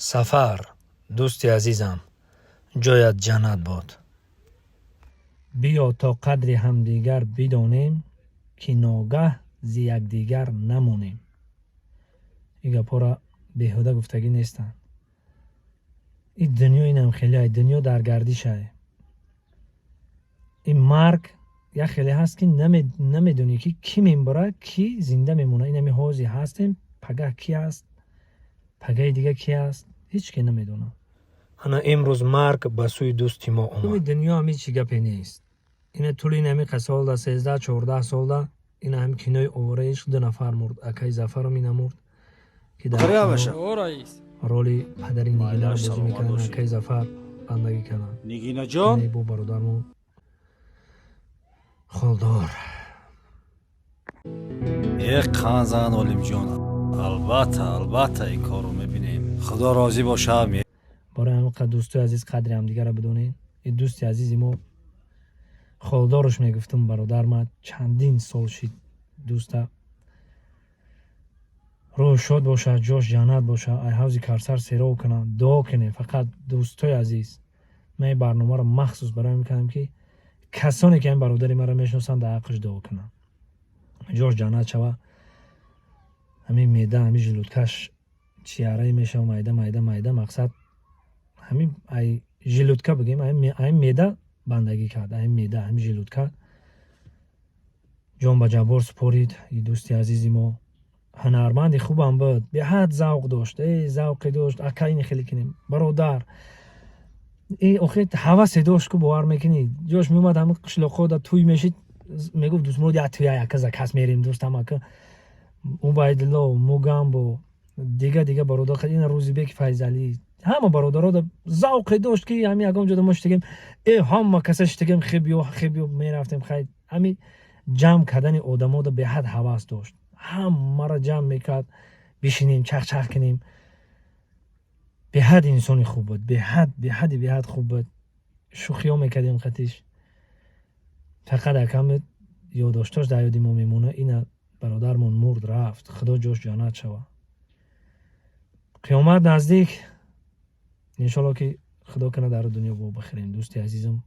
Сафар, дӯсти азизам, ҷоят ҷаннат бод. Биё, то қадри ҳамдигар бидонем, ки ногаҳ зи якдигар намонем. Ин гапҳоро беҳуда гуфтагӣ нестанд. Ин дунё инам хеле, дунё дар гардишай. Ин марг як хеле ҳаст, ки намедонӣ, ки кӣ мембара, кӣ зинда мемонад. Инами ҳозир ҳастем, пагаҳ кӣ ҳаст, пагаҳи дига кӣ ҳаст, ҳеҷ ке намедонад. Ана имрӯз марг ба сӯи дӯсти мо омад. Дунё ҳам ҳеҷ гапе нест. Ина тӯли инами солда, 13-14 солда, ина ҳами кинои Овораи ишқ ду нафар мурд. Акаи Зафарам ина мурд, ки дар роли падари Нигинаро бозӣ мекарданд. Акаи Зафар бандагӣ карданд. Нигинаҷон. Бо бародармон Холдор. Э, қанзан, Олимҷон, албатта, албатта, ин корро мебинем, Худо розӣ бошад. Барои ҳамин қадр, дӯстои азиз, қадри ҳамдигарро бидонед. Ин дӯсти азизи мо, Холдоруш мегуфтум, бародар ма, чандин сол шид дӯста. Рӯҳ шод бошад, ҷош ҷаннат бошад, ай ҳавзи Кавсар сероб кунад. Дуо кунем фақат, дӯстои азиз. Ман ин барномаро махсус барои мекардам, ки касоне ки ин бародари маро мешиносанд, дар ҳаққаш дуо кунанд, ҷош ҷаннат шава. Ҳамин меъда, ҳамин желудкаш чиярае мешава, майда, майда, майда. Мақсад, ҳамин ай желудка бигем, ай меъда бандагӣ кард, ай меъда, ҳамин желудка ҷон ба Ҷаббор супорид. И дӯсти азизи мо ҳунарманди хубам буд, беҳад завқ дошт. Э, завқе дошт: «Ака, ини хеле кунем, бародар». Э, охир ҳавасе дошт, ку бовар мекунӣ, ҷош меомад, ҳамин қишлоқҳо да тӯй мешид, мегуфт: «Дӯстмурод, як тӯя, яка заказ мерем, дӯстам, ака Убайдулло, Мугамбо, дига дига бародар, ина Рӯзибеки Файзалӣ, ҳама бародаро завқе дошт, ки ҳами ягон ҷода мо шитагем, э, ҳама каса шитагем, хебиё, хебиё, мерафтем». Хай, ҳами ҷамъ кардани одамода беҳад ҳавас дошт. Ҳамаро ҷамъ мекард, бишинем, чахчах кунем. Беҳад инсони хуб буд, беҳад, беҳади беҳад хуб буд. Шӯхиҳо мекардем қатиш. Фақат акаме ёддоштош дар ёди мо мемонад. Ина бародармон мурд, рафт, Худо ҷош ҷаннат шавад. Қиёмат наздик, иншолло, ки Худо кана, дар дунё бо бихӯрем. Дӯсти азизам,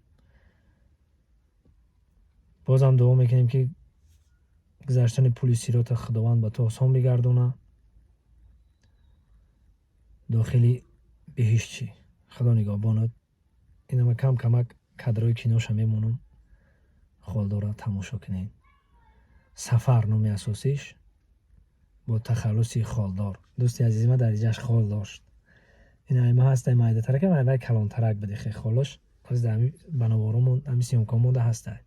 бозам дуо мекунем, ки гузаштани пули сирота Худованд ба ту осон бигардонад, дохили биҳишт чӣ. Худо нигаҳбонат. Инама кам камак кадрои киноша мемонам, Холдора тамошо кунем. Сафар номи асосиш, бо тахаллуси Холдор. Дӯсти азизи ма дар иҷаш хол дошт. Ин айма ҳастай, майдатарак, айвай калонтарак буди хе холош. Ба наворомон, ҳами съёмка монда ҳастай.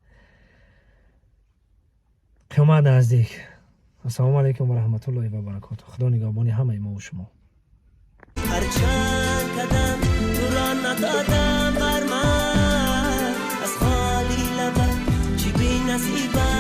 Қиёмат наздик. Ассалому алайкум ва раҳматуллоҳи ва баракоту. Худо нигаҳбони ҳамаи мову шумо. Ҳарчанд кадам туро надодам бар ман, аз холи лаба чӣ бинасибам.